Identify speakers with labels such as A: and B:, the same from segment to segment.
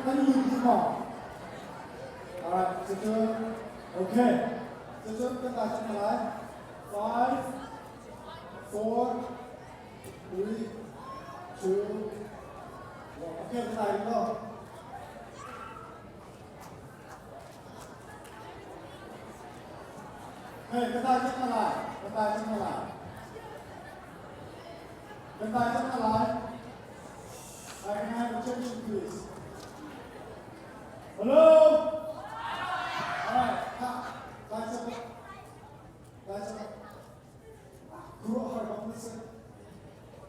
A: Kan lut dih maw? Alright, cucu okay. Cucu kan ta cang lai. 5 4 3 2 1. Okay, kan ta lo. Hey, kan ta cang lai. Kan ta cang lai. Kan ta cang lai. I can have attention, please. Hello? All right. Ha. Lights up. Lights up. Khuaruahhar bak na si.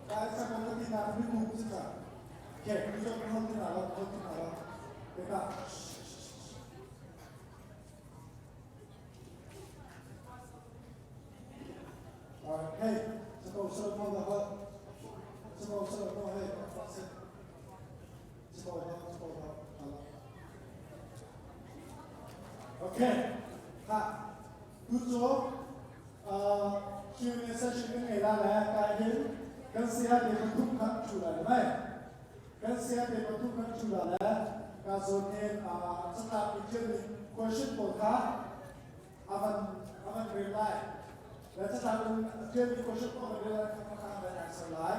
A: Lights up na ti nak ni kum si ka. Okay, ni jok hol ti na lo, hol ti na lo. Teka. All right. Hey, sa ko sa mo na hol. Sa ko sa mo hey, sa ko sa ko Okay. Ha. Tu cu Q&A session kan ngei la le kai hin kan saya te pathum kha thu lai mai. Kan saya te pathum kha thu la le ka zawn hin catlap i ṭialmi question pawl kha avan avan rel lai. Le catlap in ṭialmi question pawl kan rel lai kha kha van answer lai.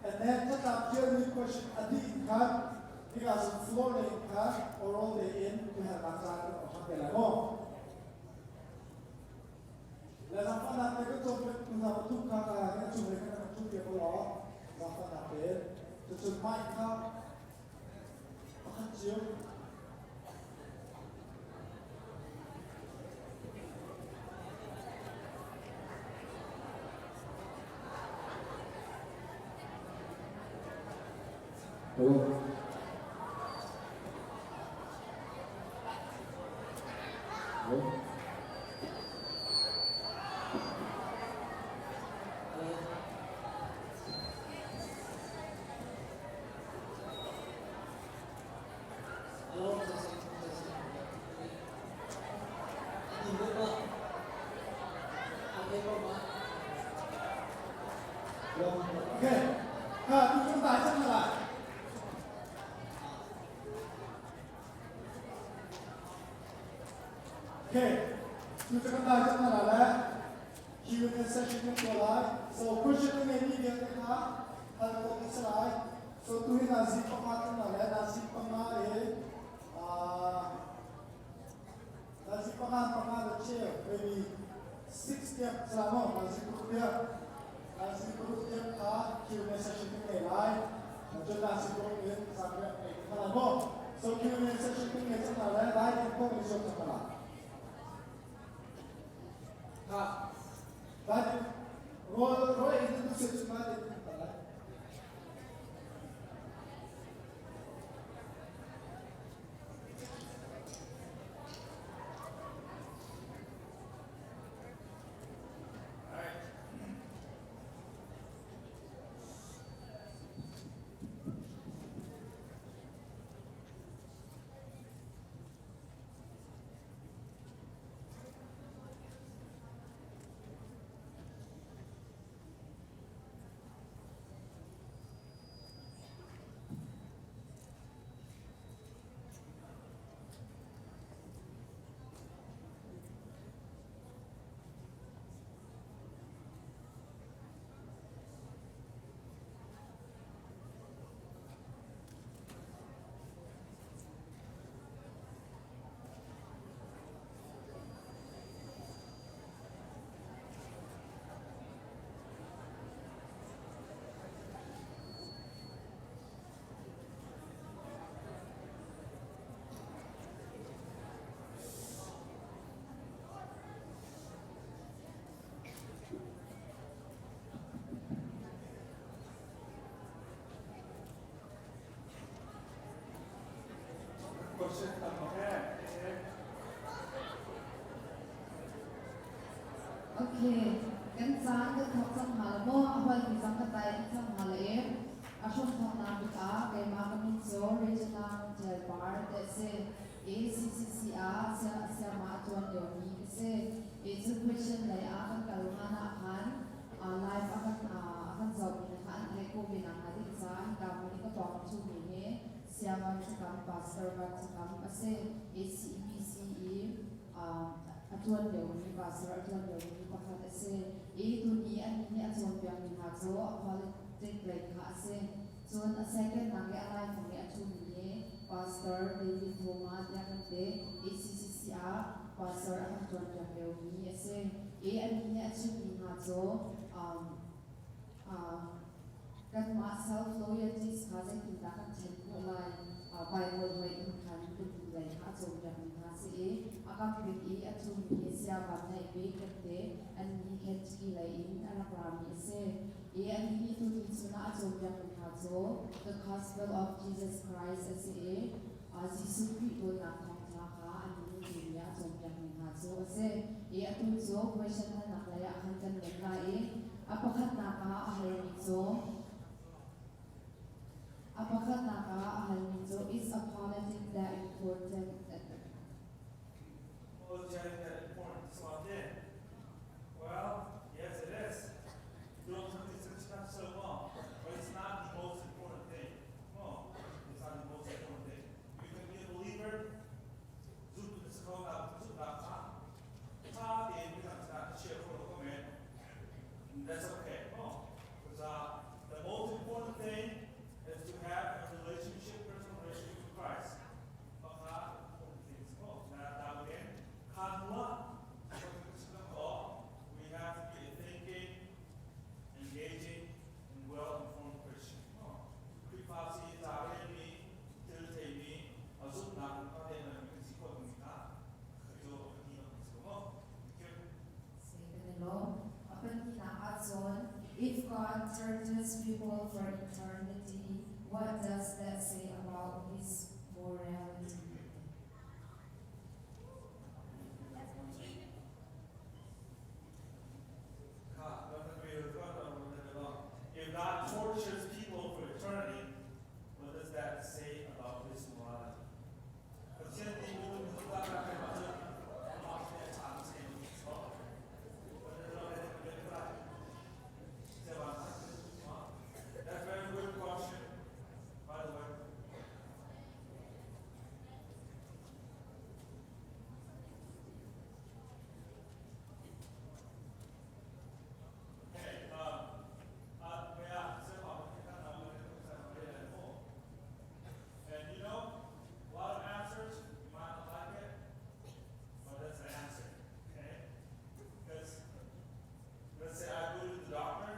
A: And then catlap ṭialmi question a dih in khan hika cun floor lei in khan oral lei in biahalnak caan kan awk ṭhan te lai maw? Le zaangfahnak te kan cawnpiak tu hna pathum kha ka kan cung lei kan rak ṭhu piak u law zaangfahnak tein cucun mic kha pakhat cio.
B: Hello. Hello.
C: Hello, testing, testing. Ini ba? Ate ko ba?
A: Okay. Ha, tu chung ta cang la. Okay. Tu cu kan dai cang hna lai. Q&A session kan tuah lai. So question na ngeimi vialte kha hal khawh na si lai. So tu hi nazi panga kan hna le nazi panga i nazi panga panga le cheu maybe 6 tiang sa maw nazi paruk tiang nazi paruk tiang kha Q&A session kan ngei lai. Cun nazi paruk in zanriah kan ei hna lai maw. So Q&A session kan ngei cang hna lai. Lai kan kong i zuam cang hna lai. Ha. Lai rawl rawl ei na duh cun lai kan kal lai.
D: Question okay.
E: Okay, kan caan kan thawk cang hna la maw? A hol mi zong kan dai dih cang hna la i a hram thawknak bik ah keimah ka min cu Regina Ṭial Par ti a si i CCC ah sayama a ṭuan liomi ka si. I cu question lei ah kan kal hlan ah khan live a kan a kan zohmi na kha an theih khawh ve nakhnga ding caah hika hmun i ka pawng a ṭhumi hi Sayama Michikam Pastor Van. pastor a ṭuan liomi pakhat a si i tuni anih nih a cawnpiakmi hna cu a politic lei kha a si. Cun a second nak i a laifang i a ṭhumi hi Pastor David Thoma tiah kan ti i CCC ah pastor a kan ṭuanpiak liomi a si. I anih nih a chimmi hna cu kanmah self-loyalties kha zeitindah kan ṭhen khawh lai, Bible hoi in khan biapi lei kha a cawnpiakmi hna a si i a kam bik i a ṭhumi hi saya van neih bik kan ti. Annih Kentucky lei in a rak rami a si. I anih nih tuni chun ah a cawnpiakmi hna cu The Gospel of Jesus Christ a si i Jesuh Khrih dawtnak thawngṭha kha anih nih tuni ah a cawnpiakmi hna cu a si. I atu cu question halnak lei ah khan kan let lai i a pakhatnak ah a halmi cu a pakhatnak ah a halmi cu is a politic that important?
D: Apologetic that important. So I did. Well, yes, it is. But it's not the most important thing. No, it's not the most important thing. You can be a believer. That's okay. No, because the most important thing is to have a relationship, personal relationship with Christ. We have to be a thinking, engaging, and well-informed Christian. Khrihfa si ca relmi, thil theimi, a zumhnak in ka te na mi si khawh mi kha cu a ti bak si ko.
E: If God tortures people for eternity, what does that say about his morality?
D: If God tortures people for eternity, what does that say about his morality? That's a very good question, by the way. Okay, and you know, a lot of answers, you might not like it, but that's the answer, okay? Because let's say I go to the doctor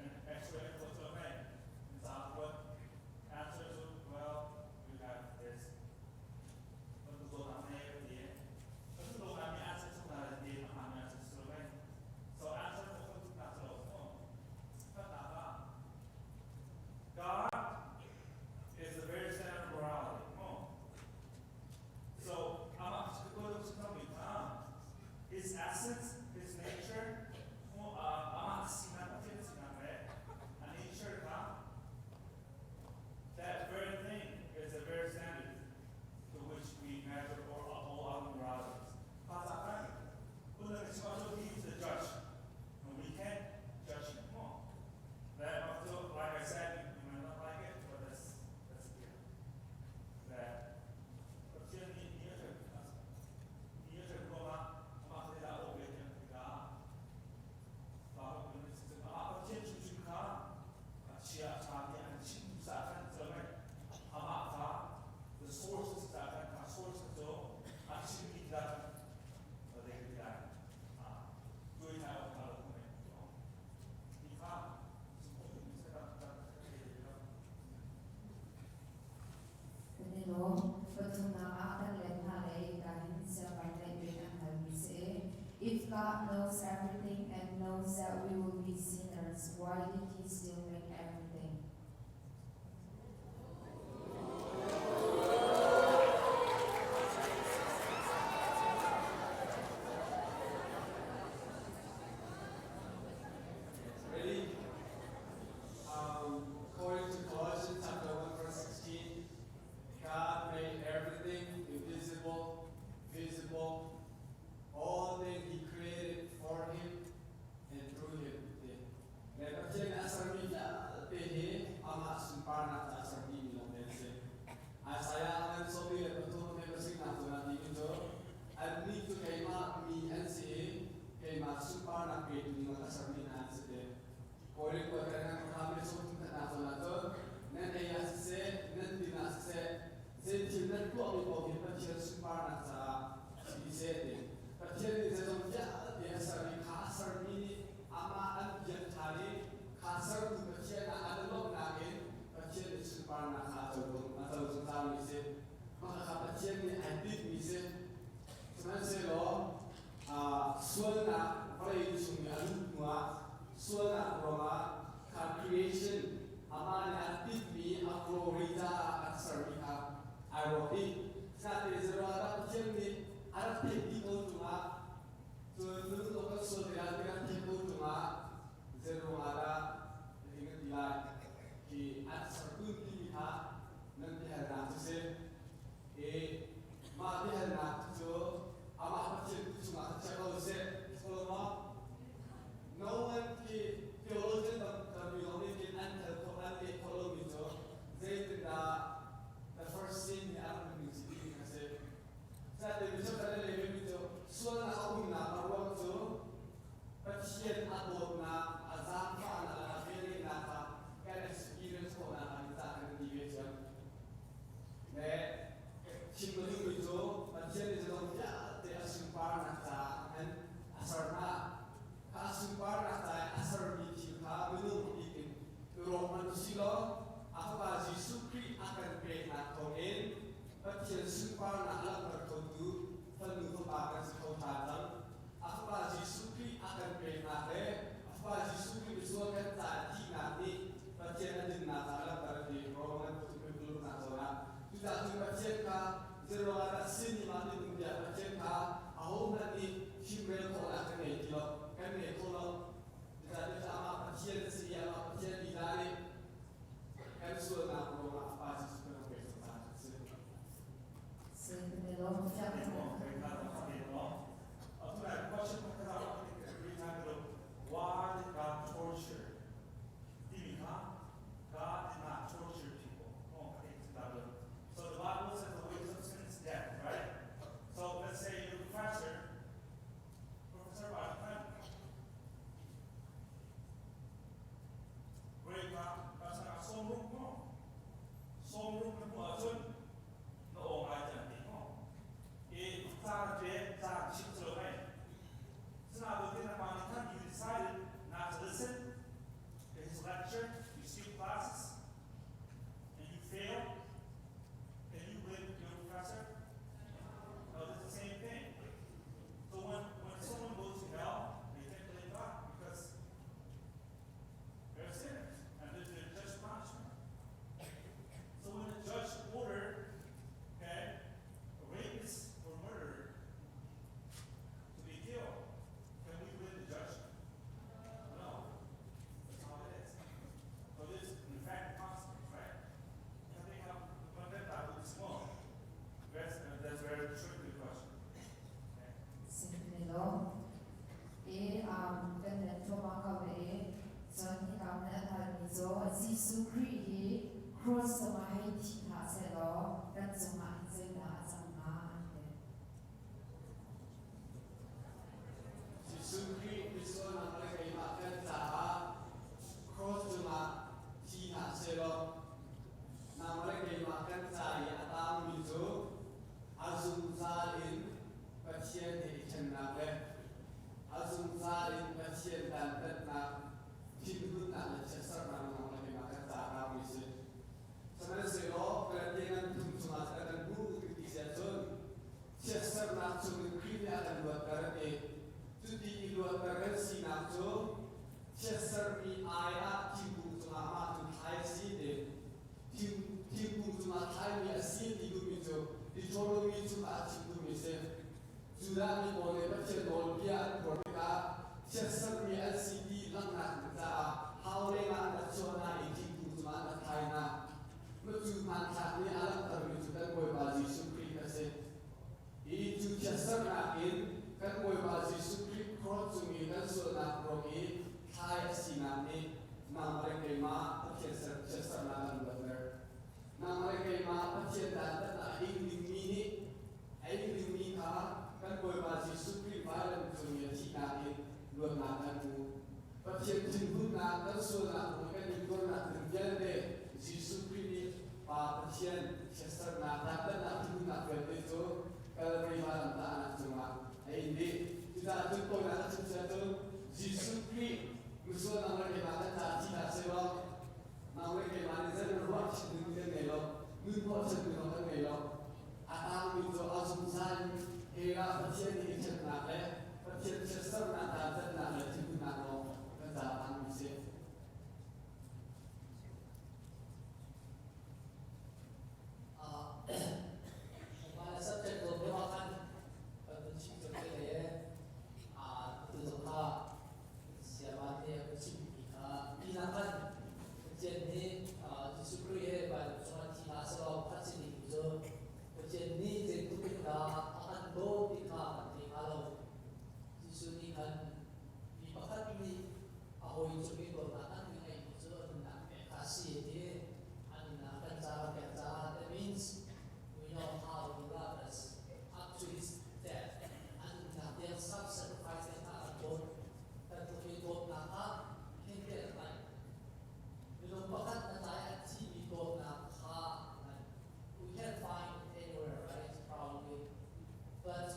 D: and x-ray what's okay. And so what answers, well, you have this. So answer God is the very center of morality. So his essence, his nature, that very thing is the very standard to which we measure all other moralities. He is the judge, and we can't judge him. That, like I said, you might not like it, but that's clear. That the sources source
E: If God knows everything and knows that we will be sinners, why did he still make everything?
C: Ready? According to Colossians chapter 1, verse 16, God made everything invisible, visible, all things He created for Him and through Him. petu ding ah ka sermi hna an si te. Kawi le kuat kan kan hram le sawm thum khatnak zawn ahcun nan ei ah siseh, nan din ah siseh, zei thil nan tuahmi paoh hi Pathian sunparnak caah si dih seh ti. Pathian nih zeizong vialte a ser i kha a sermi nih amah an biak ṭhan i kha sertu Pathian ah an i lawmhnak in Pathian nih sunparnak kha a co zungzalmi si. Mah kha Pathian nih ai tinhmi si. Sihmanhsehlaw sualnak vawlei chung i a lut hnuah sualnak ruangah kha creation amah nih a tinhmi a glory caah a sermi kha ai rawk dih. Sinain zeiruangah Pathian nih a rak theih dih ko cungah cun minung zong kan sual tikah ti kan theih ko cungah zeiruangah dah hitin kan ti lai hi an sertu timi kha nan biahalnak cu si. I mah biahalnak cu amah Pathian chungah khan chia ko seh. Solomon, no one khi theologian tampi zong nih khin an hal khawh an leh khawh lomi cu zeitindah the first sin hi a rak nunning si timi kha si. Sinain mi cheukhat an leh vemi cu sualnak a umnak a ruang cu Pathian a dawtnak, a zaangfahnak le a velngeihnak kha kan experience khawhnak ah cah kan ti ve cio. Le chim ka duhmi cu Pathian nih zeizong vialte a sunparnak caah khan a ser hna. Kha a sunparnak caah a sermi thil kha minung bik in i rawk hmanh usih law a Fapa Jesuh Khrih a kan peknak thawngin Pathian sunparnak a langhter khotu fanu fapa kan si kho ṭhan cang. A Fapa Jesuh Khrih a kan peknak le a Fapa Jesuh Khrih misual kan ca thihnak nih Pathian a dinnak kha a langhter ti Roman Catholic zawn ah. Cucaah cun Pathian kha zeiruangah dah sin i mah nih tiah Pathian kha ahohmanh nih chimrel khawhnak kan ngei ti lo, kan ngei kho lo. Cucaah amah Pathian a si i amah Pathian lila nih kan sualnak ruangah a Fapa Jesuh kan rak pek caah a si.
D: Why did God torture timi kha God did not torture people. Oh, so the Bible says the wages of sin is death, right? So let's say you're a professor, professor by friend. Grade ka ka sawmruk mo. Sawmruk na hmuh ahcun na aw ngai tiang ti mo. I ca na pe, ca chim cu lo mei. Sinain nangmah nih khan you decided not to listen to his lecture, you skip classes, and you fail. Can you blame your professor? No, it's the same thing. So when someone goes to hell, they can't blame God because they're sinners and there's a just punishment. So when the judge ordered, okay, a rapist or murderer to be killed, can we blame the judge? No. That's how it is. So this is in fact consequence, right? I think how small. That's very tricky question. Okay.
E: Sihmanhsehlaw i kan let thluahmah ko le i cun hika na an halmi cu Jesuh Khrih hi cross cungah hei thi hlah sehlaw kan cungah hin zeidah a cang hnga an ti.
C: Jesuh Khrih misualnak le keimah kan caah cross cungah thi hlah sehlaw nang le keimah kan ca i a tangmi cu a zungzal in Pathian he i ṭhennak le a zungzal in Pathian dantatnak thinhunnak le chiatsernak nang le keimah kan ca tangmi si. Sihmanhsehlaw Galatian ngan thum chungah cun a kan hmuh ti si ahcun chiatsernak chungin Khrih nih a kan luatter a ti. Cuti i luatter kan sinak cu chiatsermi ai ah thingkung cungah amah cu thlai a si ti. Thingkung cungah thlaimi a si ti duhmi cu Deuteronomy chungah a chim duhmi a si. Judah mi pawl nih Pathian nawlbia an buar tikah chiatsermi an si ti langhnak ding caah hau lengah an rak chuah hna i thingkung cungah an rak thlai hna. Cu hmanthlak nih a langhtermi cu kan Bawipa Jesuh Khrih a si. Hi cu chiatsernak in kan Bawipa Jesuh Khrih cross cung i kan sualnak ruang i thlai a sinak nih nangmah le keimah Pathian chiatsernak kan luatter. Nangmah le keimah Pathian dantatnak a ing dingmi nih a ing dingmi kha kan Bawipa Jesuh Khrih vailam cung i a thihnak in Luatnak kan hmu. Pathian thinhunnak kan sualnak kong kan intuarnak thil vialte Jesuh Khrih nih Pa Pathian chiatsernak, dantatnak thinhunnak vialte cu Kalvary vailamtahnak cungah a in dih. Cucaah cun tawinak a chim sia cun Jesuh Khrih misual nang le keimah kan caah thi hlah sehlaw nang le keimah nih zei ruah chin ding kan ngei lo, nun hnawh chin ding zong kan ngei lo. A tangmi cu a zungzal in hell ah Pathian nih i ṭhennak le Pathian chiatsernak, dantatnak le thinhunnak lawng kan caah a tangmi si.
F: Mah subject ko deuh ah khan kan vun chim cang te le tu zong kha siama nih a kan chimmi kha tinak khan Pathian nih Jesuh Khrih he vailam cungah thi hlah selaw pakhat si ding cu Pathian nih zeitluk in dah a kan dawt ti kha kan thei hnga lo. Jesuh nih khan mi pakhat nih a hawi cung i dawtnak an ngeihmi cu a nunnak pek kha a si a ti. A nunnak kan caah pek caah that means we know how he loved us up to his death. A nunnak tiang self-sacrifice in a kan dawt. Kan tluk i dawtnak ah hin te a tlai. Minung pakhat na tlai a thimi dawtnak kha we can't find anywhere, right? Probably. But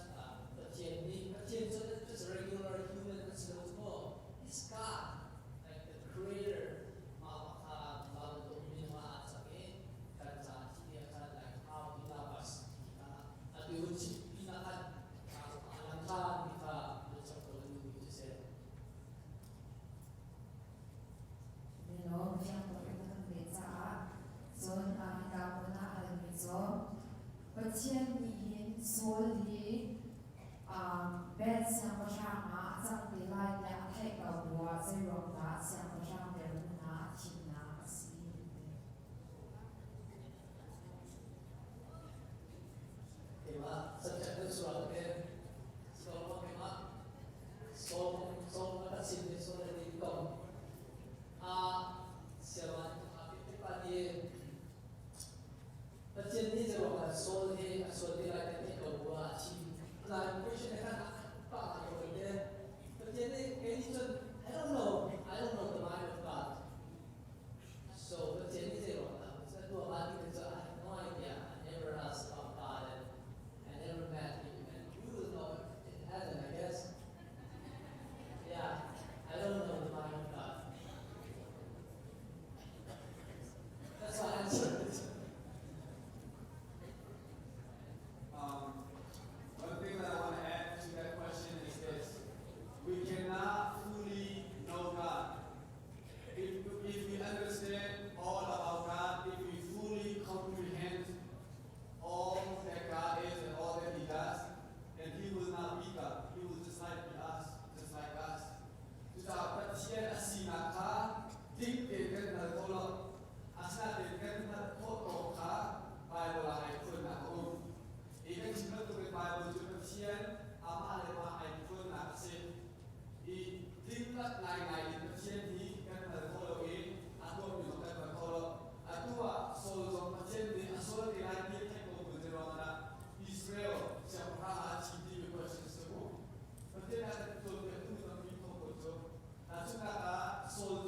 F: Pathian nih Pathian cu just a regular human an si lo cu He's God, like the creator. Mah kha mah bantuk minung ah aa cang i kan ca thi nih khan like how he love us ti kha atu chimpi na khan a lang ṭhan ti kha lungsak ko na duhmi cu si.
E: Mino fiang tuk in na kan pek caah cun hika hmun ah halmi cu Pathian nih hin Saul hi Beth siangpahrang ah a cang te lai tiah a theih ko buah zeiruang dah siangpahrang dirhmun ah a thimnak a si?
F: Keimah subject na sual ke so keimah so so na ka sim ni so na din kom a siawan a pi pa ni Pathian nih zeiruang ah Saul hi a sual ti lai ti theih ko bu ah a chim. Lai question khan pa ko te. Pathian nih kei nih cun I don't know, I don't know the mind of God. So Pathian nih zeiruang ah a tuah ma ti cu I have no idea. I never asked about God and I never met him and you will know in heaven I guess. Yeah, I don't know the mind of God. That's my answer.
C: One thing that I want to add to that question is this. We cannot fully know God. If we understand all about God, if we fully comprehend all that God is and all that He does, then He will not be God. He will just like be us, just like us. Cucaah Pathian a sinak kha tling tein kan hngal kho lo. Asinain kan hngalh khawh tawk kha Baibal ah ai phuannak a um. Hi kan chim bantukin Baibal cu Pathian amah le mah ai phuannak a si. I tlinglak ngaingai in Pathian hi kan hngal kho lo i a tuahmi zong kan hngal kho lo. Atu ah Saul zong Pathian nih a sual te lai ti theih ko bu ruangah Israel siangpahrang ah a thim timi questions cu Pathian ah kan cawnpiaktu tampi kho ko cu. Tahchunhnak ah Saul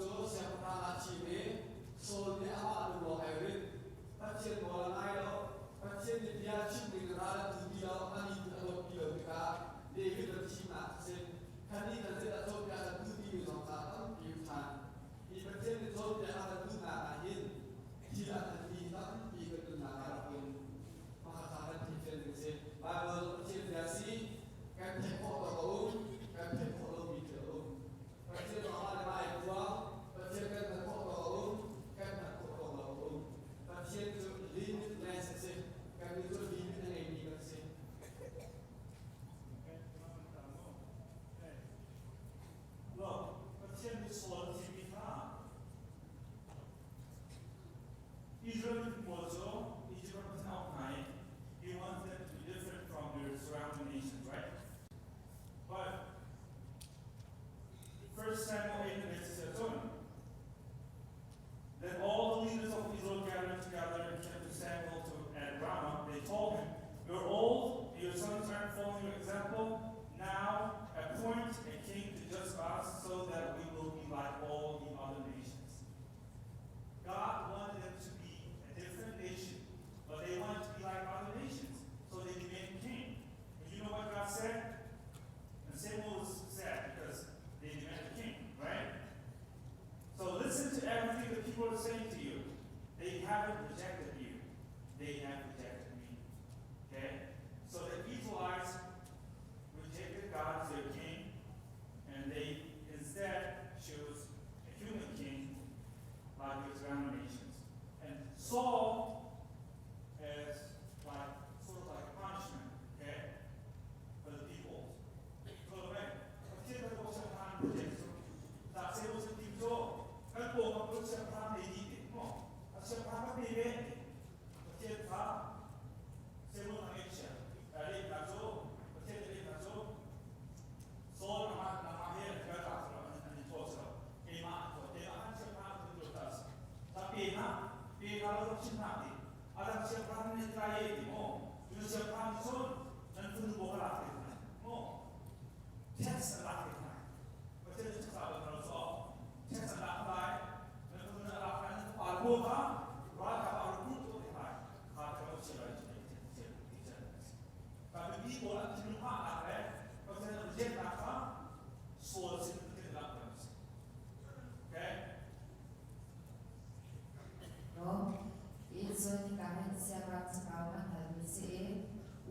D: chim hna ti. A dang siangpahrang nih tlai e ti maw? Cu siangpahrang nih cun nan fanu pawl ka lak te hna maw? Tax an lak te hna. Pathian cu chaksa bal hna lo caw. Tax an lak lai. Nan fanu na lak lai nan fapa pawl kha ralkap ah recruit tuah te lai. Kha ka lo chia lai cu ti ti Ka mipi pawl an thinlung hahnak le Pathian an riannak kha Saul sin Pathian langhter a si. Okay?
E: No? Icun kahin siarak cakau kan halmi si i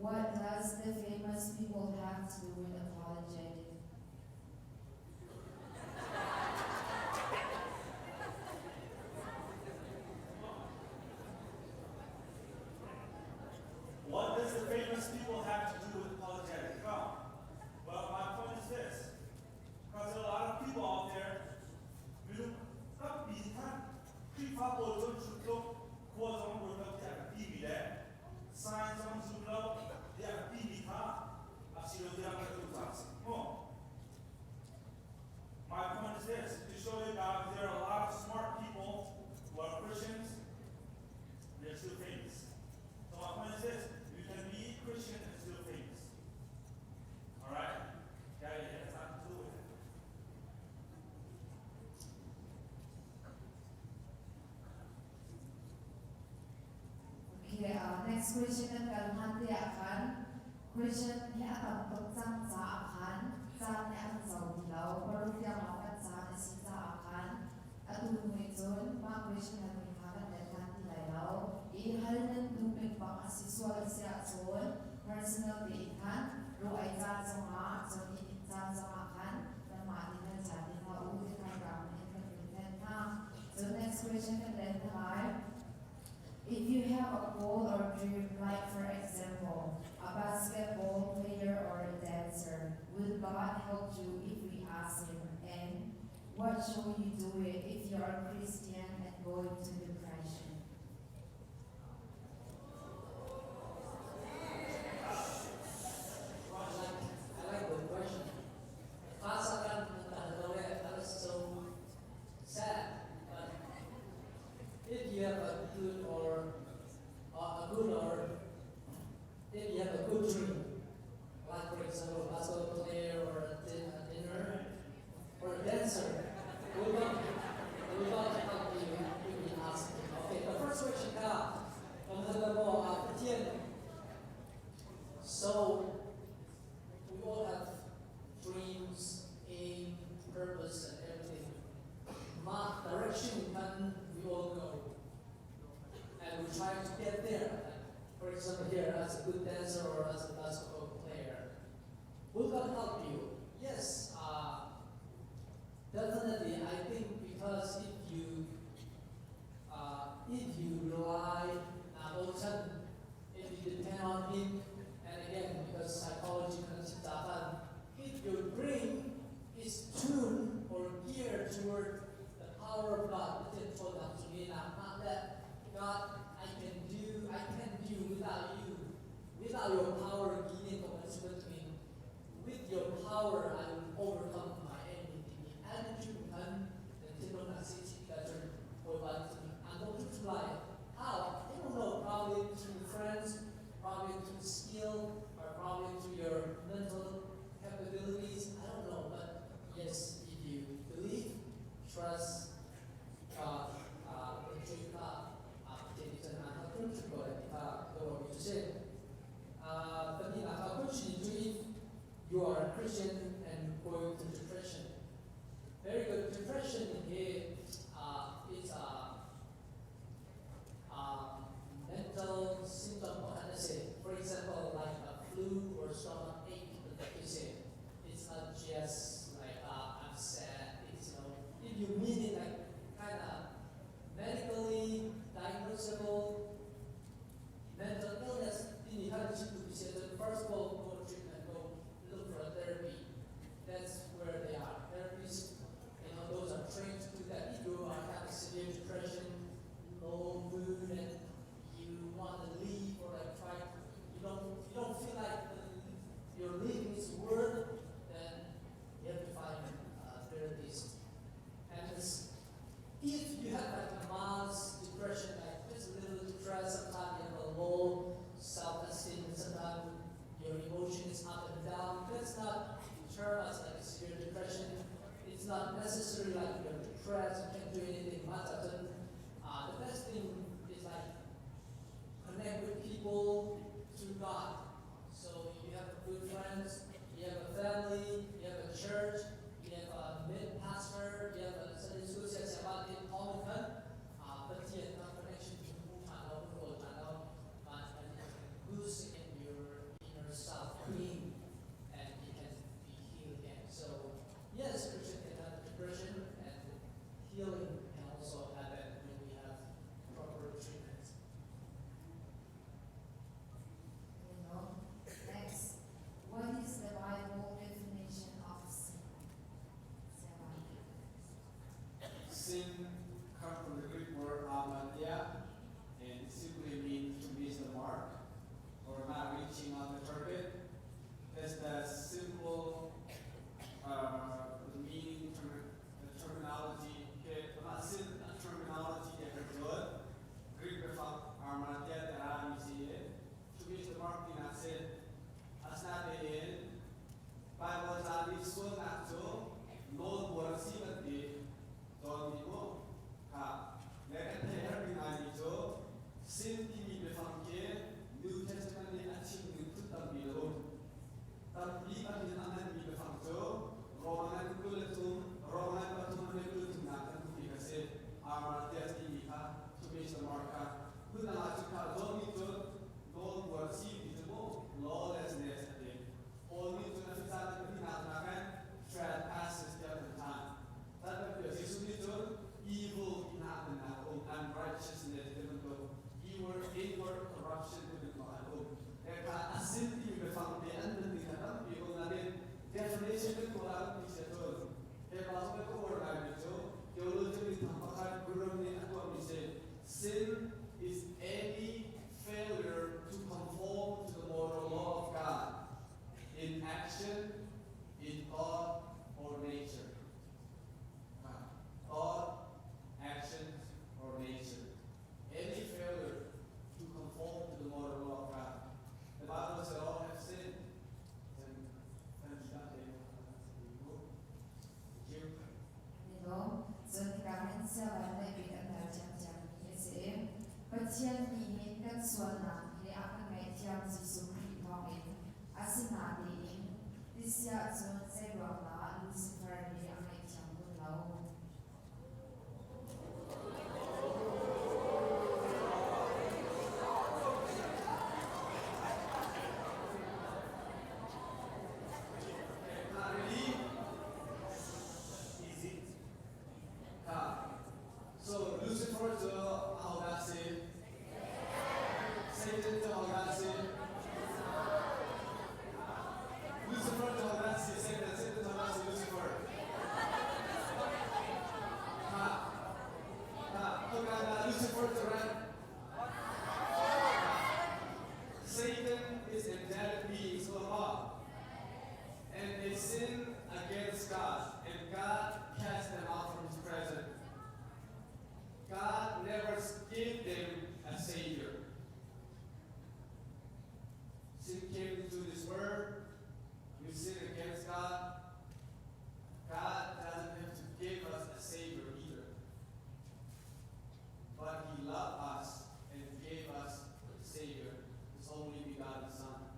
E: What does the famous people have to do with apologetic?
D: What does the famous people have to do with apologetic? Well, my point is this. Because there are a lot of people out there, minung tampi khan Khrihfa pawl cun hrutluk khua zong ruat lo tiah ka timi le science zong zum lo tiah ka timi kha a si lo tiah ka tu caah si. My point is this, to show you that there are a lot of smart people who are Christians, they're still famous. So my point is this, you can be Christian and still famous. Alright? Yeah, it has nothing to do with it.
E: Okay, next question kan kal hlan te ah khan question hi a tam tuk cang caah khan caan nih a kan zo ti lo. Paruk tiang lawng kan caan a si caah khan atu hnu in cun mah question halmi kha kan let hlan ti lai lo. I hal nan duh peng bang a si sual a si ahcun personal tein khan ro ei caan zongah cun inn inn caan zongah khan nanmah nih hal caan ti hlah u ti khan rak in kan vun then hna. So next question kan let hna lai. If you have a goal or dream, like for example, a basketball player or a dancer, will God help you if we ask Him? And what shall you do it if you are a Christian and go into depression?
F: I like the question. Khasakan I was so sad, but if you have a good or if you have a good dream, like for example, a basketball player or a dinner or a dancer, will God help you if you ask him? Okay, the first question ka, mo, Pathian. So we all have dreams, aim, purpose, and everything. Ma direction kan we all go. And we try to get there. Like, for example, here as a good dancer or as a basketball player. Will God help you? Yes, definitely. I think because if you rely on if you depend on Him, and again because psychology if your brain is tuned or geared toward the power of God, not that God, I can do without you, without your power, with your power, I will overcome my enemy. Attitude kan How? I don't know. Probably through friends, probably through skill, or probably through your mental capabilities. I don't know. But yes, if you believe, trust God, but if you are a Christian and going to depression, very good. Depression is a mental symptom. What say? For example, like a flu or stomach ache. That you say, it's not just like I'm sad. It's if you mean it like kind of medically diagnosable mental illness, then you have to be said. First of all, go to treatment, go look for a therapy. That's where they are. Therapists, those are trained to do that. If you are having severe depression, low mood, and you want to leave or like try, you don't feel like your leaving is worth, then you have to find a therapist. And the feel like you're depressed, you can't do anything much. The best thing is like connect with people through God. So you have good friends, you have a family, you have a church, you have a mid pastor, you have a Sunday school, Pathian connection to boost in your inner self being and you can be healed again. So yes, Christian can have depression and healing can also happen when we have proper treatment.
E: Next, what is the Bible definition of sin?
C: Sin comes from the Greek word hamartia, and it simply means to miss the mark or not reaching on the target. That's the simple the meaning, the terminology. Okay, sin terminology that is good. Greek hamartia to miss the mark in sin. Asinain Bible ca nih sualnak cu nawl buar a si kan ti cawn mi mu kha le kan theih herhmi ngaimi cu sin timi biafang khi New Testament nih a chim ning phun tampi a um. Tampi a min a hmanmi biafang cu Roman 23 Roman 3 23 nak kan hmuhmi kha si. Hamartia timi kha to miss the mark kha phun dang ah cun kha John nih cun nawl buar si ti cu mu lawlessness a ti. Paul nih cun a caan pahnihnak nakin trespasses tiah an than. Tan Jesuh nih cun evil ti hna nak um unrighteousness ti bantuk inward inward corruption ti bantuk an um. Eka a sin timi biafang te an nan ning kha tampi um nain definition kan tuah ah ti sia cun he pa zong ka uar ngaimi cu theologian min thang pakhat Grudem nih a tuahmi si sin is any failure to conform to the moral law of God in action, in thought, or nature. Thought, actions, or nature. Any failure to conform to the moral law of God. The Bible said all have sinned. And Thank you.
E: Cun kamin siavan le bik an dal ṭhiamṭhiam mi a si. Pathian nih hin kan sualnak hi a kan ngaihthiam Jesuh Khrih thawngin asinain tisiah cun zeiruang dah Lucifer hi a ngaihthiam kun lo?
C: Ready? Easy. So Lucifer cu ahodah si? Satan cu ahodah si? Lucifer cu ahodah si? Satan, Satan cu ahodah si? Lucifer. Ha. Ha. Okay, Lucifer cu right? Satan is angelic being, so what? And they sin against God, and God cast them out from His presence. God never gave them a savior. Sin came into this world. We sin against God. God doesn't have to give us a savior either. But He loved us and gave us a savior, His only begotten Son.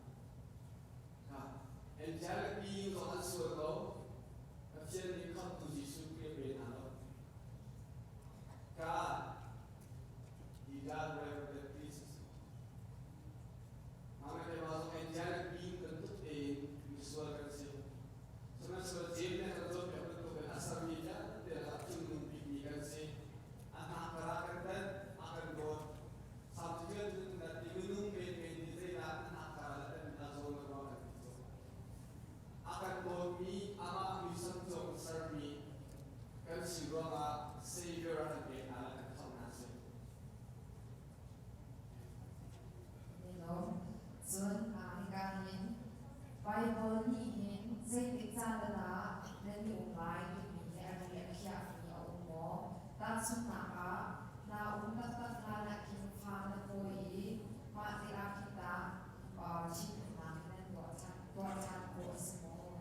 C: Angelic beings on sual ko, Pathian nih khamtu Jesuh Khrih pe hna lo. God, He does whatever that pleases Him. Mga kay mga angelic being bantuk tein misual kan si. Sihmanhsehlaw James nih kan cawnpiak bantuk in a sermi vialte lakah cungnung bikmi kan si. A hna kan tan, a kan dawt. Psalm 22 na ti minung menmen nih zeidah a hna kara le tan a zawn a ruah kan ti cu. A kan dawtmi, amah muisam cung sermi kan si ruangah Savior a kan pek hna le kan khamh hna si.
E: Cun hika hin Bible nih hin zeitik caan dah nan i um lai timi hi a ri a khiahmi a um maw? Tahchunhnak ah, naa um taktak hlan ah khin fa na pawi i mah tikah khin tah ṭhitumnak hi nan tuah ṭhan khawh a si maw?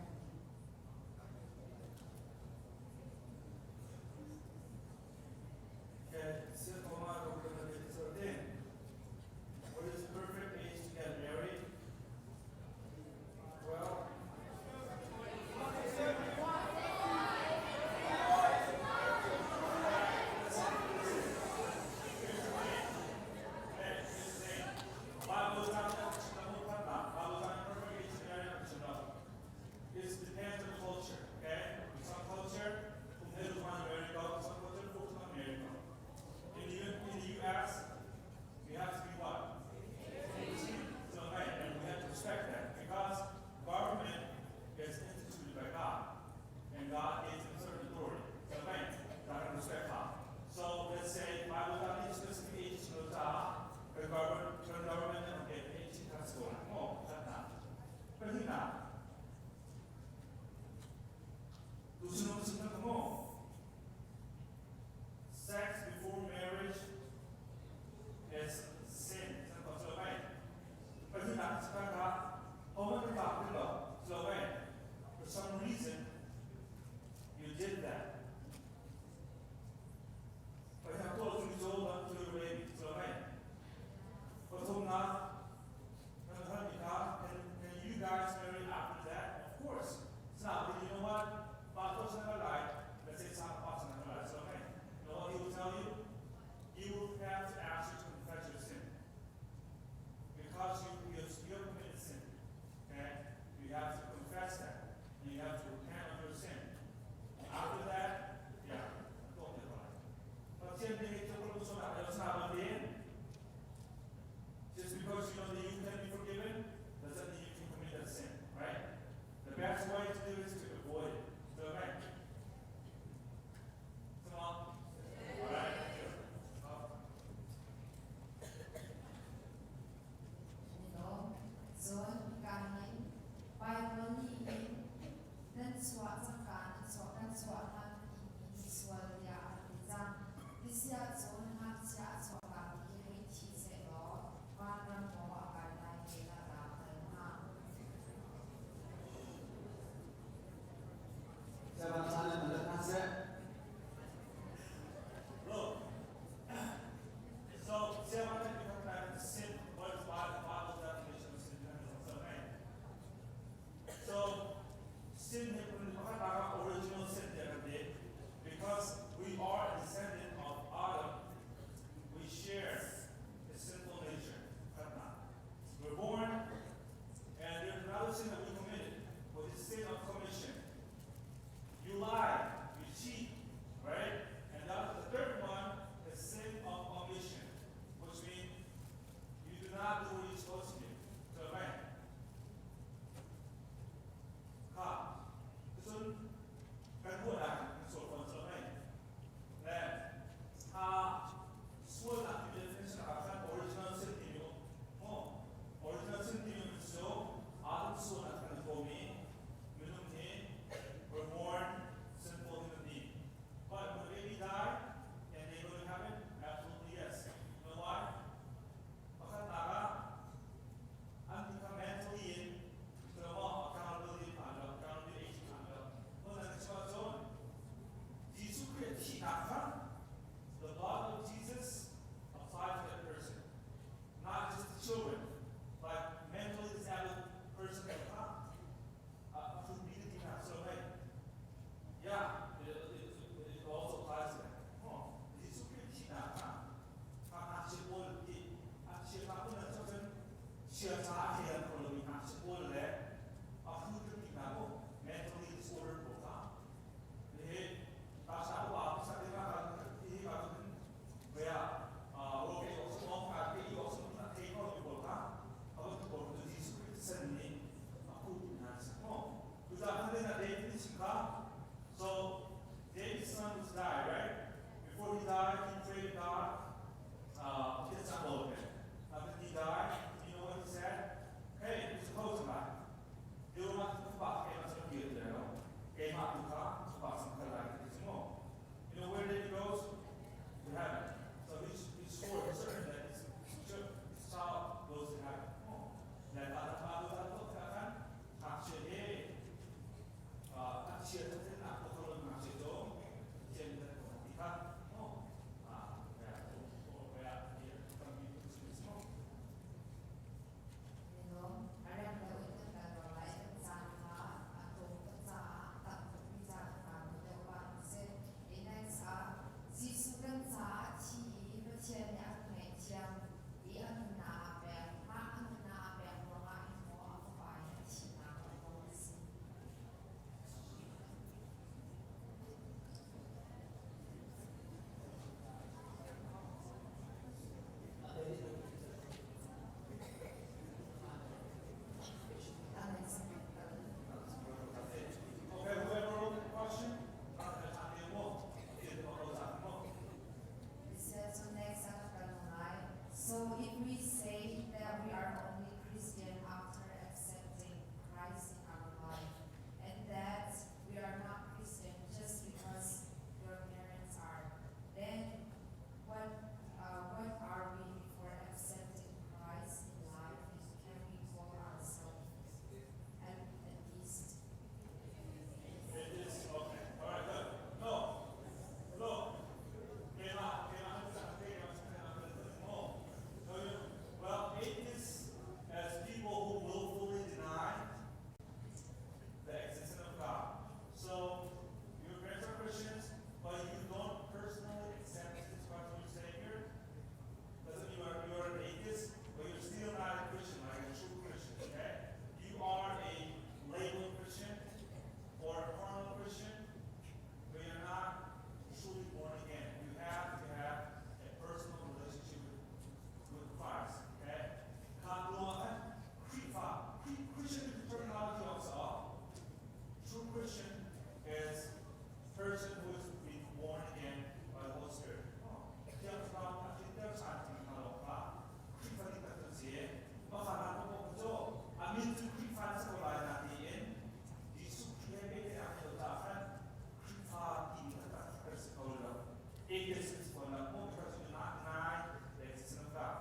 D: Atheist is for not more because you do not deny the existence of God.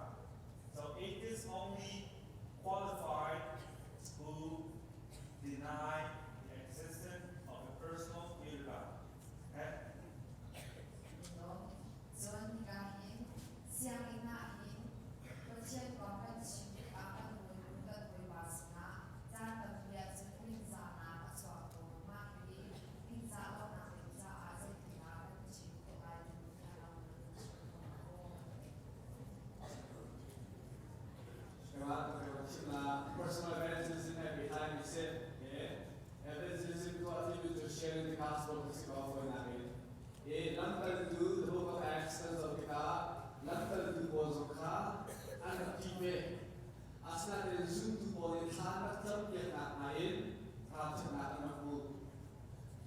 D: So atheists only qualified who deny the existence of a personal creator God. Okay?
E: Cun hika hin sianginn ah hin Pathian kong kan chim tikah kan hawinu kan hawipa sinah caan tampi ahcun ningzahnak a chuak tawn. Mah hi ningzah lonak ding caah zeitindah kan chim khawh lai timi kha lam kan chim kho maw?
C: Personal evangelism every time you sit, eh? Evangelism tuah ti to sharing the gospel to si ko for na E lamkaltu, the book of Acts kan zoh tikah lamkaltu pawl zong kha an rak ṭih ve. Asinain zumtu pawl nih thla an rak campiaknak hna in ralṭhatnak an rak hmu.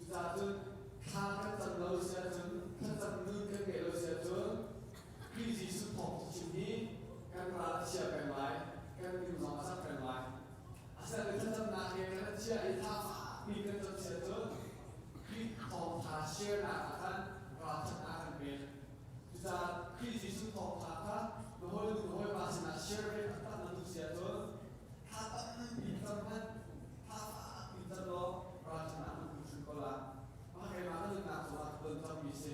C: Cucaah cun thla kan cam lo si ahcun, thlacam nun kan ngeih lo si ahcun Khrih Jesuh thawng chim hi kan ral a chia peng lai, kan min zong a cak peng lai. Asinain thlacamnak he kan chia i thla fakpi kan cam si ahcun Khrih thawngṭha share-nak ah khan ralṭhatnak kan pek. Cucaah Khrih Jesuh thawngṭha kha na hawinu na hawipa sinah share ve taktak na duh si ahcun thla tampi cam hmanh, thla fakpi cam law ralṭhatnak na hmu hrim ko lai. Mah keimah ka nunnak cungah ka ton cangmi si.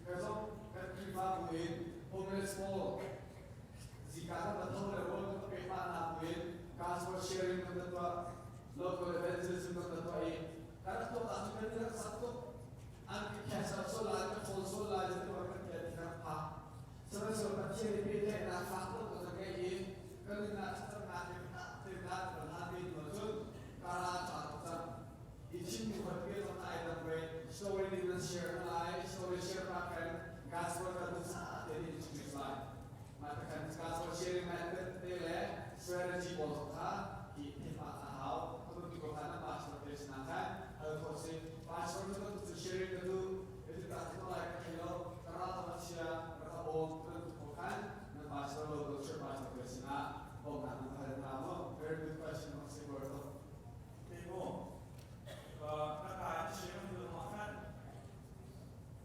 C: Ka zong kan Khrihfabu in homeless pawl zika kan va tho le rawl kan va pek pah hna buin gospel sharing kan va tuah, local evangelism kan va tuah i Kan rak tuak ahcun kan i rak sak tuk. An ka khesar sual lai, ka ṭhawl sual lai ti kan kan ti kan phak. Sihmanhsehlaw Pathian i pehtlaihnak fak tuk a kan ngeih i kan nunnak thlacamnak he tenak kan hlan ve hnu ahcun ka ral ṭha tuk cang. I chimmi hoi pe zong ai dang ve. Story nih nan share hna lai, story share pa kan gospel kan tu sa te nih introduce lai. Mah kan gospel sharing man te le strategy pawl zong kha hi thil a hau. Ka ko kha na pastor te sinah khan hal kho si. Pastor cu kan tu sharing ka duh. Itu ta thil lai ka thei lo. Ka ral ka chia ka ka bawm ka tu ko khan na pastor local church pastor te sinah bawmnak nan hal hna mo. Very good question of si Roberto.
D: Te mo. Na kai sharing lu ma khan.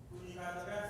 D: Kuni ka ta kan.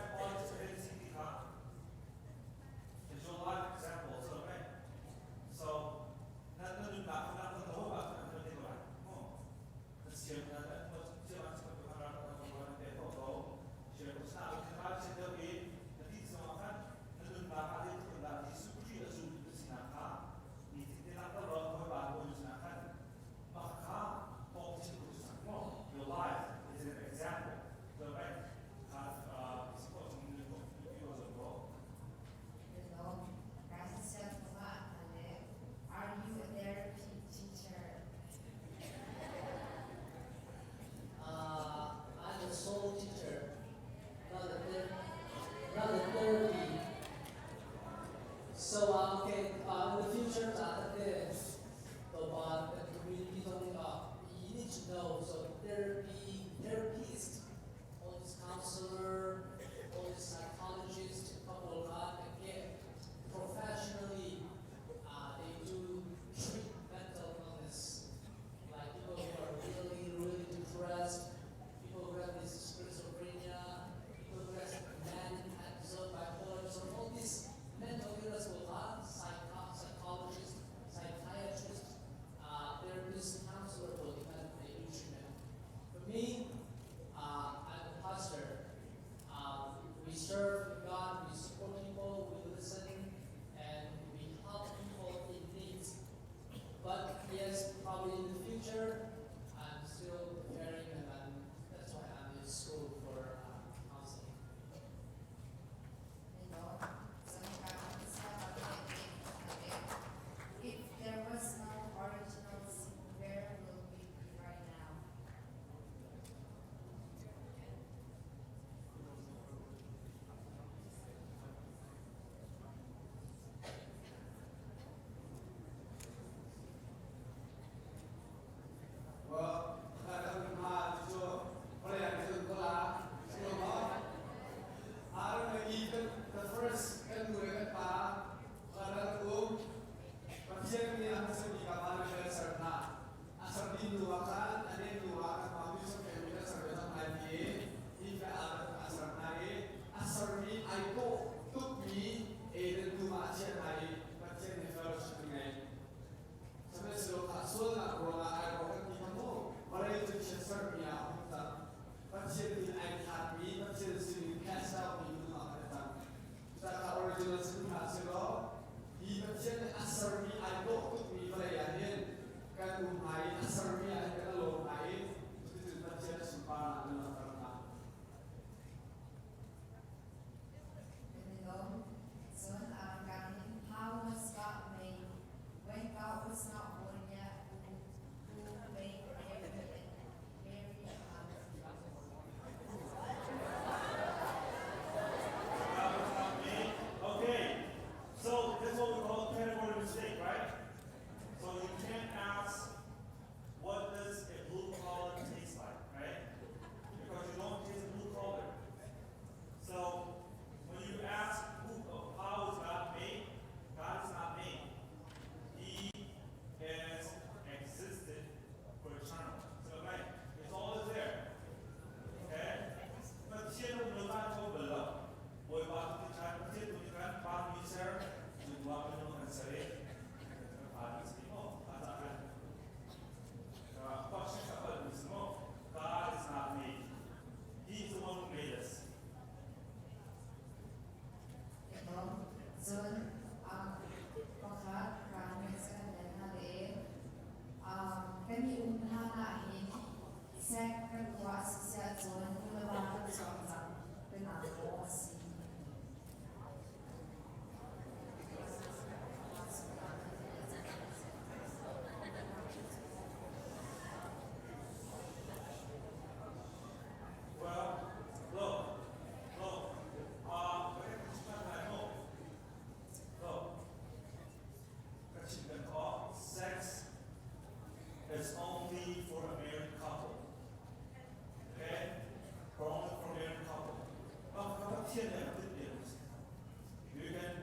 D: You can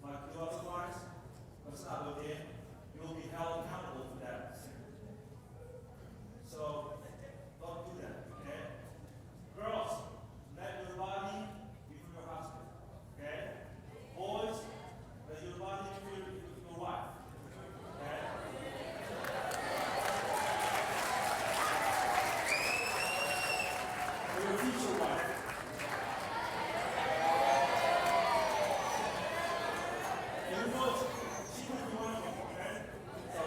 D: like do otherwise, but it's not okay. You will be held accountable for that sin. So don't do that, okay? Girls, let your body be for your husband, okay? Boys, let your body be for your wife, okay? For your future wife. Even though she could be one of them, okay? So,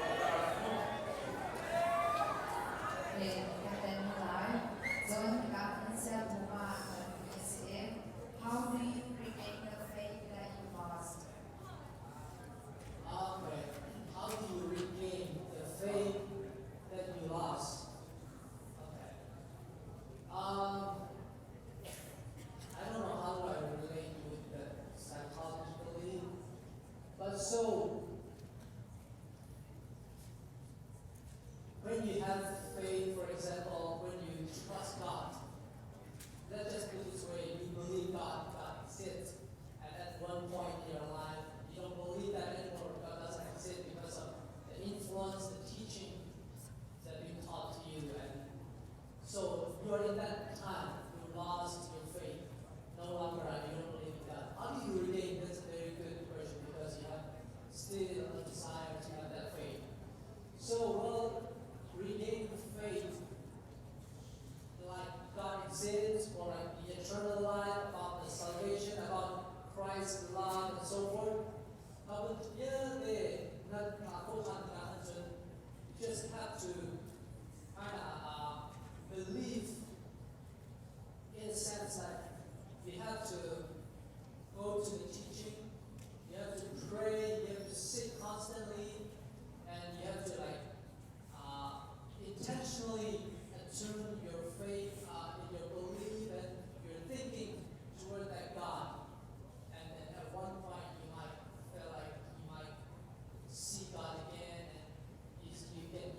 E: Okay, kan lai. Cun ka kan sial huma si How do you regain the faith that you lost?
F: Okay. How do you regain the faith that you lost? Okay. I don't know how do I relate with that psychologically, but so when you have faith, for example, when you trust God, let's just put it this way, you believe God, God exists, and at one point in your life, you don't believe that anymore, God doesn't exist because of the influence, the teaching that been taught to you, and so you are in that time, you lost your faith. No longer you don't believe in God. How do you regain? That's a very good question because you have still a desire to have that faith. So, well, regain faith like God exists or like the eternal life, about the salvation, about Christ's love and so forth. But yeah, they not you just have to kind of believe in a sense that you have to go to the teaching, you have to pray, you have to sit constantly, and you have to like intentionally attune your faith, in your belief and your thinking toward that God. And then at one point you might feel like you might see God again, and you can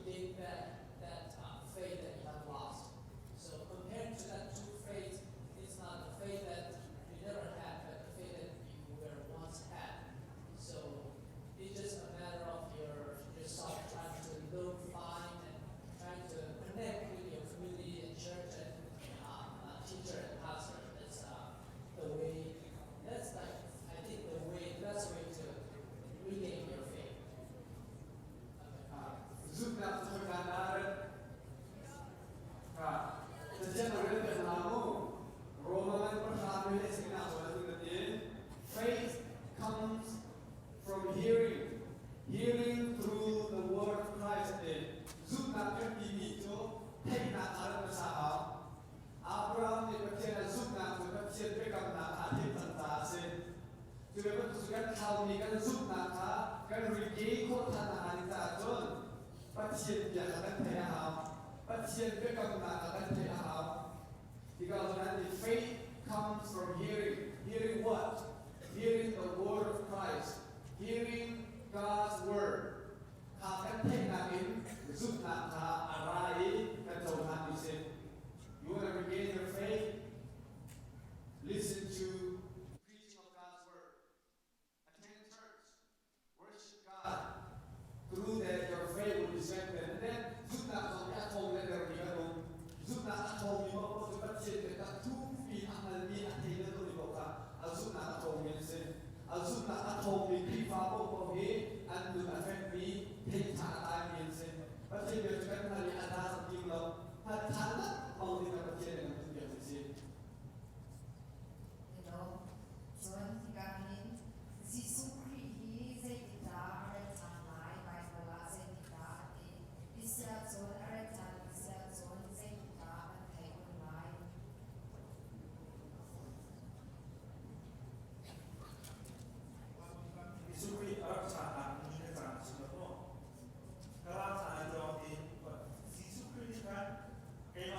F: gain that faith that you have lost. So compared to that two faiths, it's not the faith that you never had, but the faith that you were once had. So it's just a matter of yourself trying to look, find, and trying to connect with your community and church and teacher and pastor. That's the way. That's like I think the way, the best way to regain your faith. Okay.
C: Zumhnak cu kan aret ka Pathian ren kan namu Roman prahra le sina Faith comes from hearing, hearing through the word of Christ. Zumhnak kan timi cu theihnak arat na sa hau. Abraham nih Pathian a zumhnak cu Pathian biakamnak a theih cang caah a si. Cu ve bantuk kan thlaumi kan zumhnak kha kan regain khawh than a ni caah cun Pathian bia kha kan theih a hau. Pathian biakamnak kha kan theih a hau. Because the faith comes from hearing. Hearing what? Hearing the word of Christ. Hearing God's word. Kha kan theihnak in zumhnak kha a ra i kan cohlan mi si. You want to regain your faith? Listen to preaching of God's word. Attend church. Worship God. Through that, your faith will be strengthened. And then, zumhnak zong nih a thawng le der mi kan um. Zumhnak a thawng mi paoh cu Pathian biatak thukpi a hngalmi a thei le mi paoh kha a zumhnak a thawng mi an si. A zumhnak a thawng mi Khrihfa paoh hi an nun a fekmi, theitha a tlaimi an si. Pathian bia cu kan hngal i a dah tim lo. Hngal than lengmang ding ah Pathian nih kan tuahpiak mi si.
E: Cun hika hin Jesuh Khrih hi zeitindah a rat ṭhan lai, Baibal ah zeitindah a ti? Isiah cun a rat ṭhan isiah cun zeitindah kan theih kun lai?
D: Jesuh Khrih a rak ṭhan ni le caan chim lo. Ka ra ṭhan lai ti. Jesuh Khrih nih khan keimah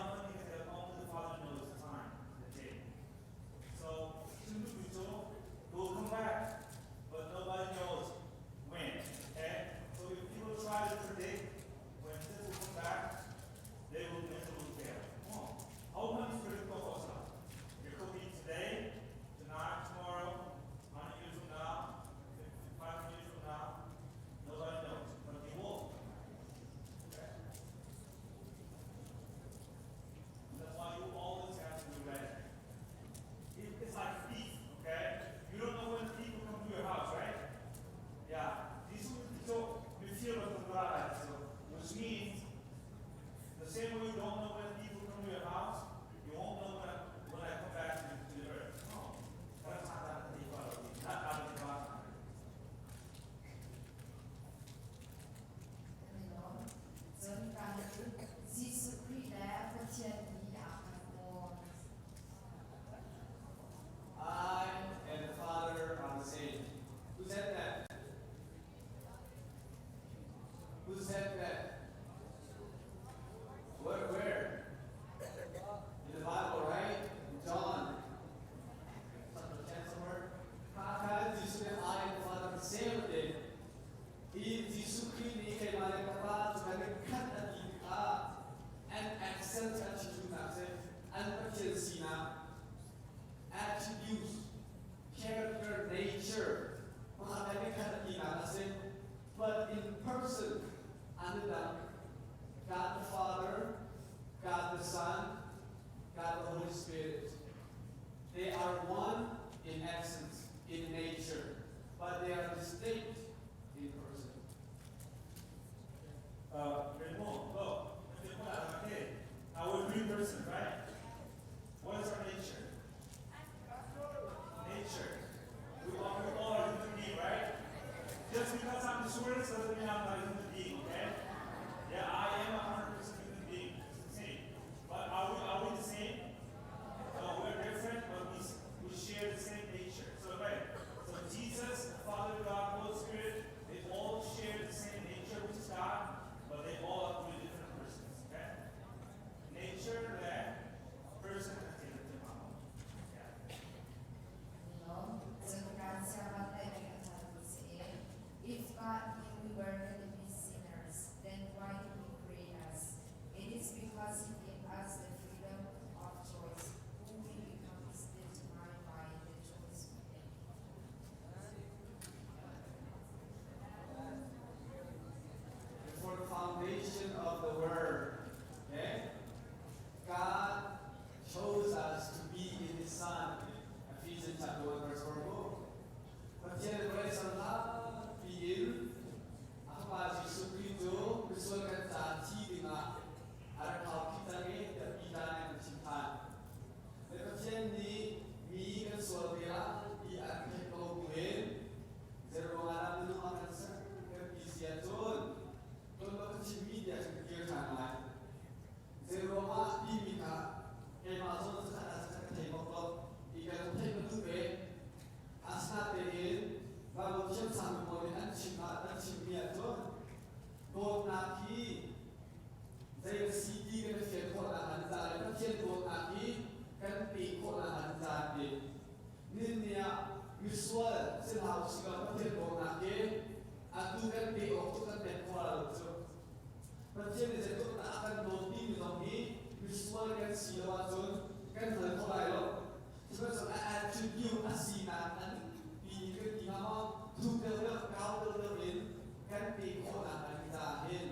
C: Nin ni ah misual si hlah usih law Pathian bawmnak hi atu kan pe awk cu kan pek khawh lo cu. Pathian nih zeitluk dah a kan dawt timi zong hi misual kan si lo ahcun kan hngal kho lai lo. Sihmanhsehlaw a attribute a sinak an pi kan ti hnga maw? Thuk deuhdeuh, kau deuhdeuh in kan pe khawhnak lai ding caah hin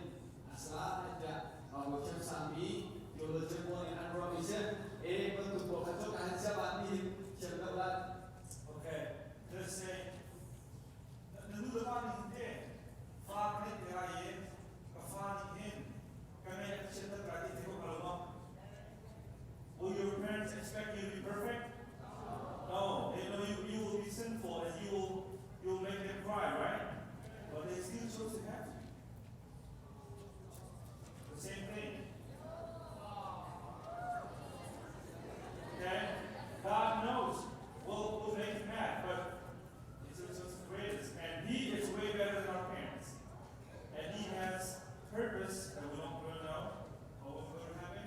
C: a si lai tiah Baibal thiamsangmi theologian pawl nih an ruahmi si. E bantuk pawl kha cu ka han siam ah nihin thiam deuh lai.
D: Okay, let's say na nu le pa nih hin te fa ka neih te lai i ka fa nih hin ka ngeih a chiat tak lai ti thei ko lo maw? Will your parents expect you to be perfect? No, they know you will be sinful and you will make them cry, right? But they still chose to have you. The same thing. Okay? God knows we'll make him mad, but He chose to create us. And He is way better than our parents. And He has purpose that we don't really know. But when we go to heaven,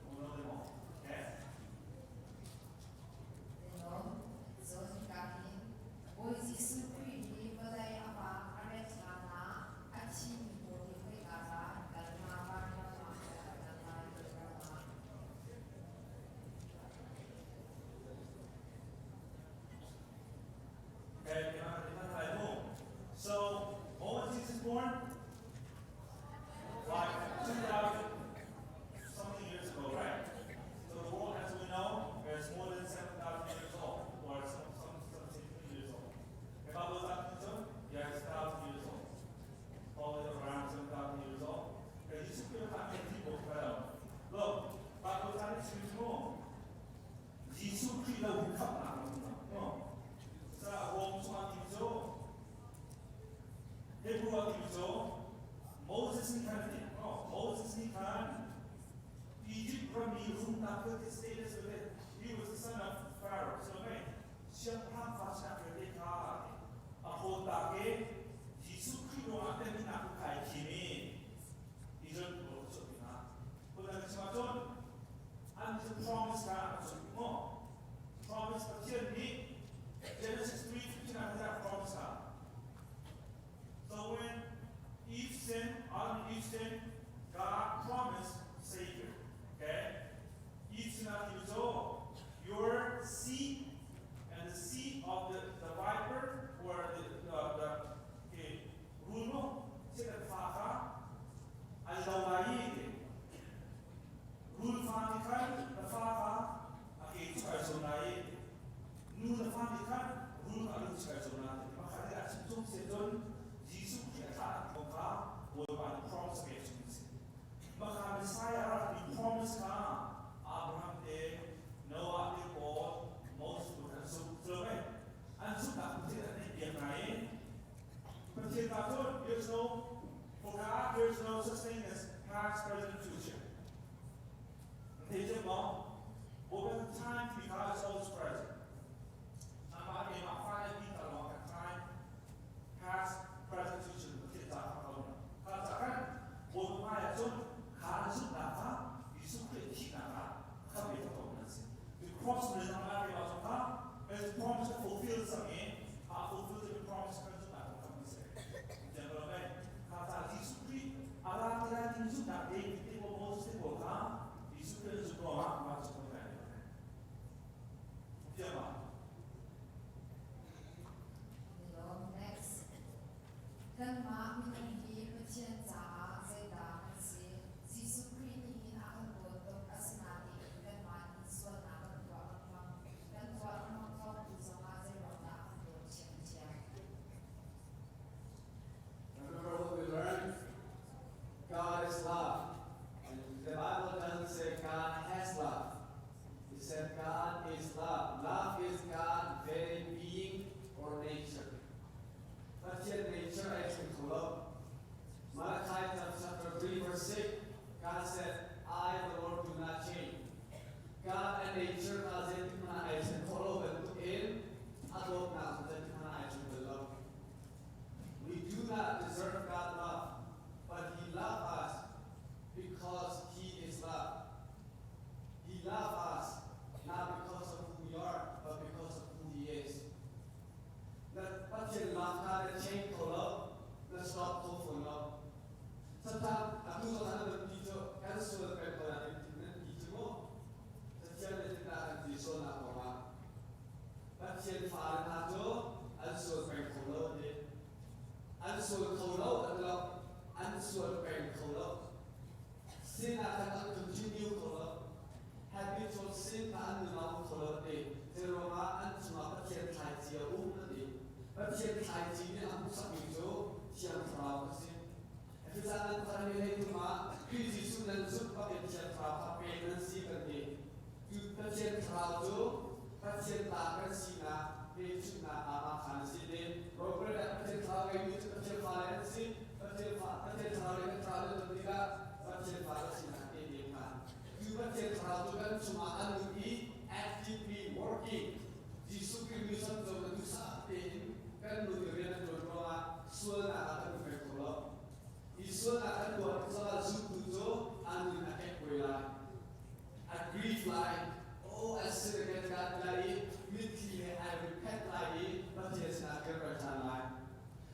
D: we'll know them all. Okay?
E: Cun hika hin Bawi Jesuh Khrih nih vawlei amah a rat hlan ah a thimi pawl hi khoika dah an kal hnga, vanram ah maw an kal lai, vawlei ah?
D: Okay, so when was Jesus born? Like 2,000 something years ago, right? So the world as we know is more than 7,000 years old, or some say 3 years old. If I was up to yeah, it's 1,000 years old. Probably around 7,000 years old. Okay, you should Look, Bible time is Jesuh Khrih lo hi khamhnak no. Sa Rom chungah ti cu Hebrew ah ti cu Moses nih khan ti no Moses nih khan Egypt rami rumnak vialte status vialte, he was the son of Pharaoh, so mei siangpahrang fa sinak vialte kha a hawl ta ke Jesuh Khrih ruangah kan nak kai thim i Israel pawl cu ti hna. Phundang chim ahcun an promise kha a zumh maw? Promise Pathian nih Genesis 3:15 ah khan promise ha. So when Eve sinned, Adam and Eve sinned, God promised Savior. Okay? Eve sinned after so your seed and the seed of the viper or the okay, rul mo sila fa kha al do lai i rul fa nih khan na fa kha a ke cu kai so lai i nu na fa nih khan rul a lu cu kai so lai pakhat ah chim chung se cun Jesuh Khrih a thlah kong kha Bawipa nih promise pek chung si maka Messiah rak mi promise kha Abraham te, Noah te pawl, Moses tu an zumh cu mei an zumhnak Pathian an neih biak hna i Pathian ta cun there's no for God there's no such thing as past, present, future. Thei cem maw? Bawipa time to be God is always present. Amah keimah fa le ti ta lawng kan time past, present, future Pathian ca kha ko kha ca kan Bawipa hmai ah cun kha na zumhnak kha Jesuh Khrih thihnak ah kha ve ko nan si. The cross na zang ah keimah zong kha his promise ka fulfill cang i a fulfill the promise kan zumhnak kha kan si. Tiang ko mei kha ca Jesuh Khrih a ra ti lai ding zumhnak David te
C: Pathian fale hna cu an sual peng kho lo an ti. An sual kho lo an lo. An sual peng kho lo. Sin ah khan an continue kho lo. Habitual sin kha an nun ah um kho lo an ti. Zeiruangah an chungah Pathian thlaici a um an ti. Pathian thlaici nih a hmuhsakmi cu Thiang Thlarau a si. Cucaah nan khualmi lei cungah Khrih Jesuh nan zumh bak in Thiang Thlarau kha pek nan si kan ti. Cu Pathian Thlarau cu Pathian ta kan sinak hmelchunhnak ah khan a si ti. Robert ah Pathian Thlarau ngeimi cu Pathian fale an si. Pathian fa Pathian Thlarau le kan Thlarau le ton tikah Pathian fale sinak te te kha. Cu Pathian Thlarau cu kan chungah a nung i actively working Jesuh Khrih mission cu na duhsah tein kan nun i rian a ṭuan ruangah sualnak ah kan um peng kho lo. Hi sualnak kan tuah tik zongah zumtu cu an nun a kekkuai lai. A grief lai. Oh, I sin again God lai i mitthli he I repent lai i Pathian sinah kan rak ṭhan lai.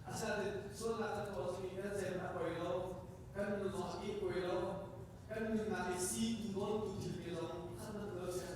C: Asinain sualnak kan tuah zong i kan zeihmanh a poi lo, kan nun zong a kehkuai lo, kan nunnak i si tu dawntu thil te zong khat hmanh lo si.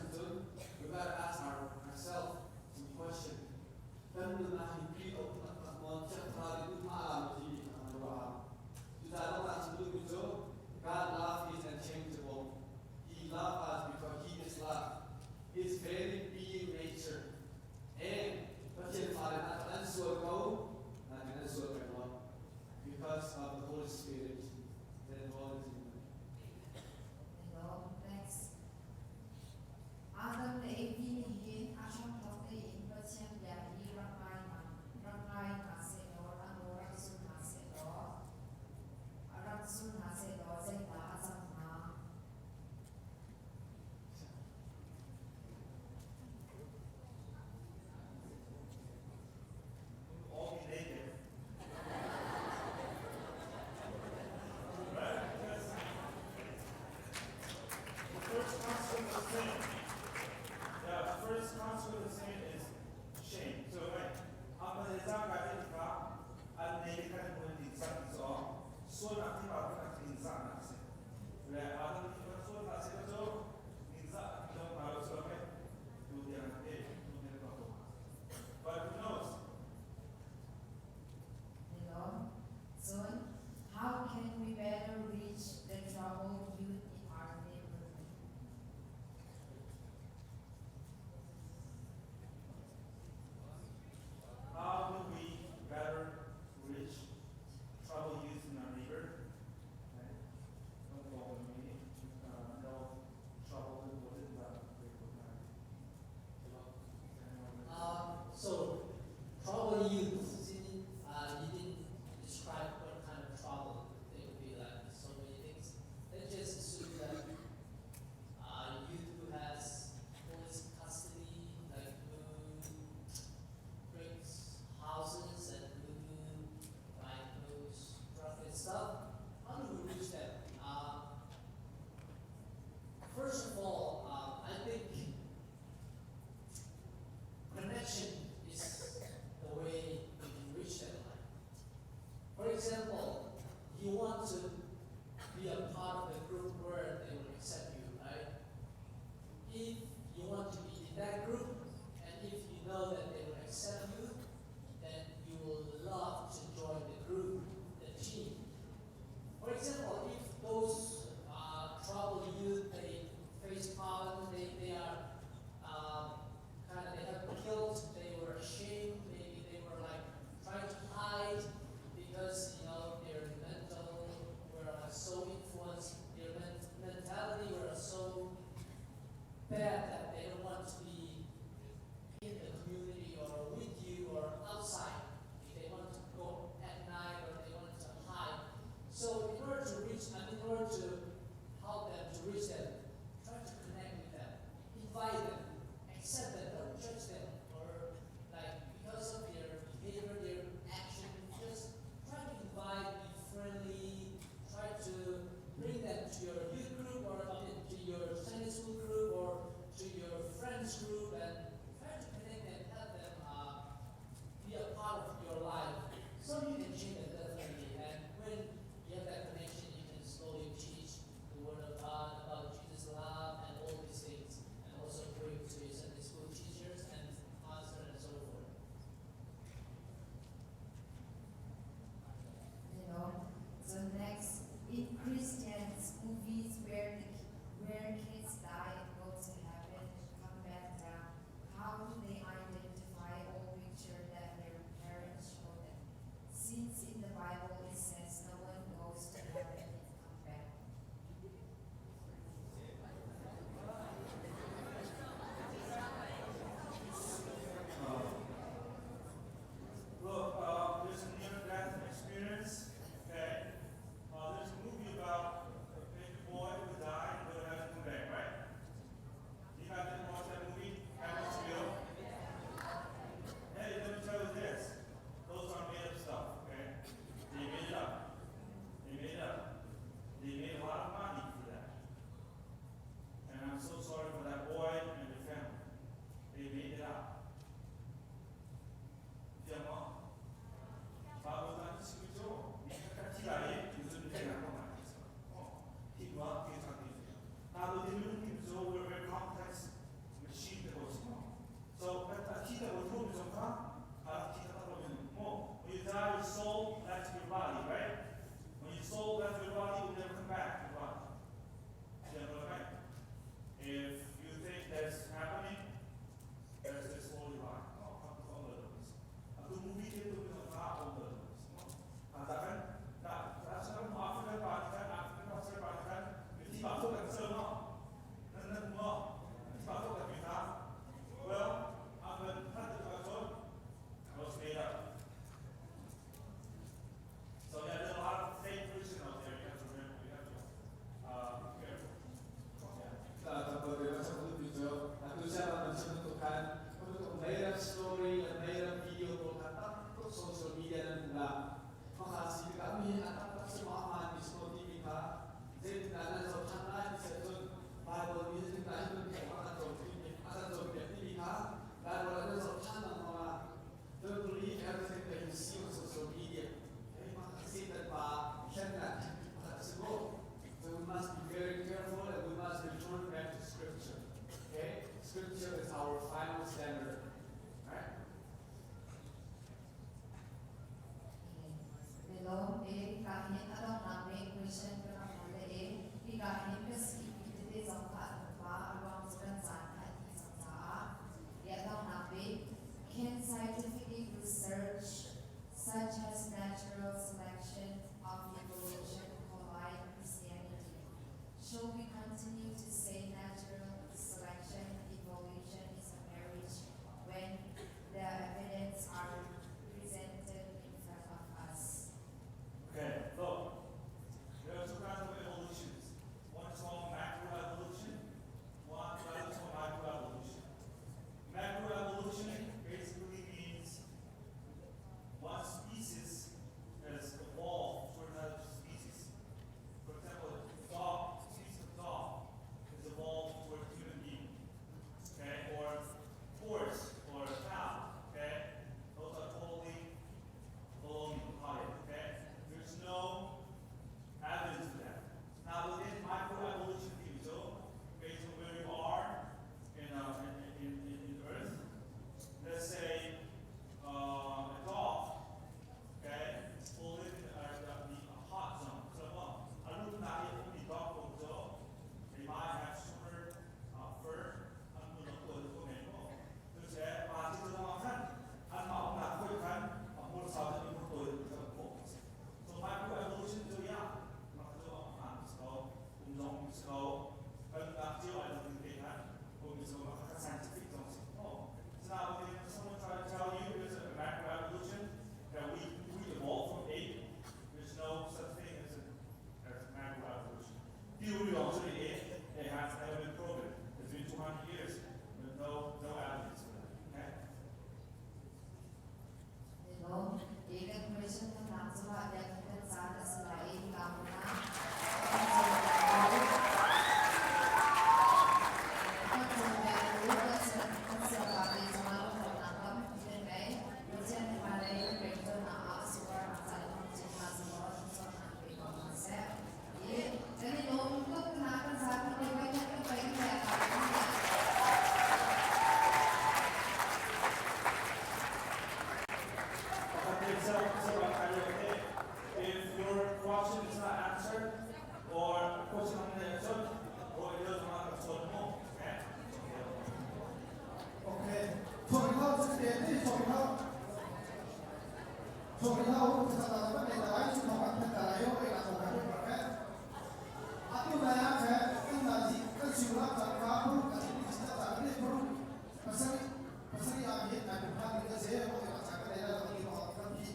G: kai phan ding kan si mo ka cha kan nei la ti ko kan pi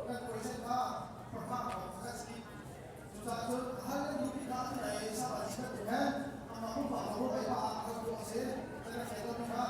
G: kan question kha prakha ko kha si cu ca cun hal nan duh mi kha an nei sa ba chi kan tu he ama pumpak lo ai pa kan tu se kan nei to mi kha.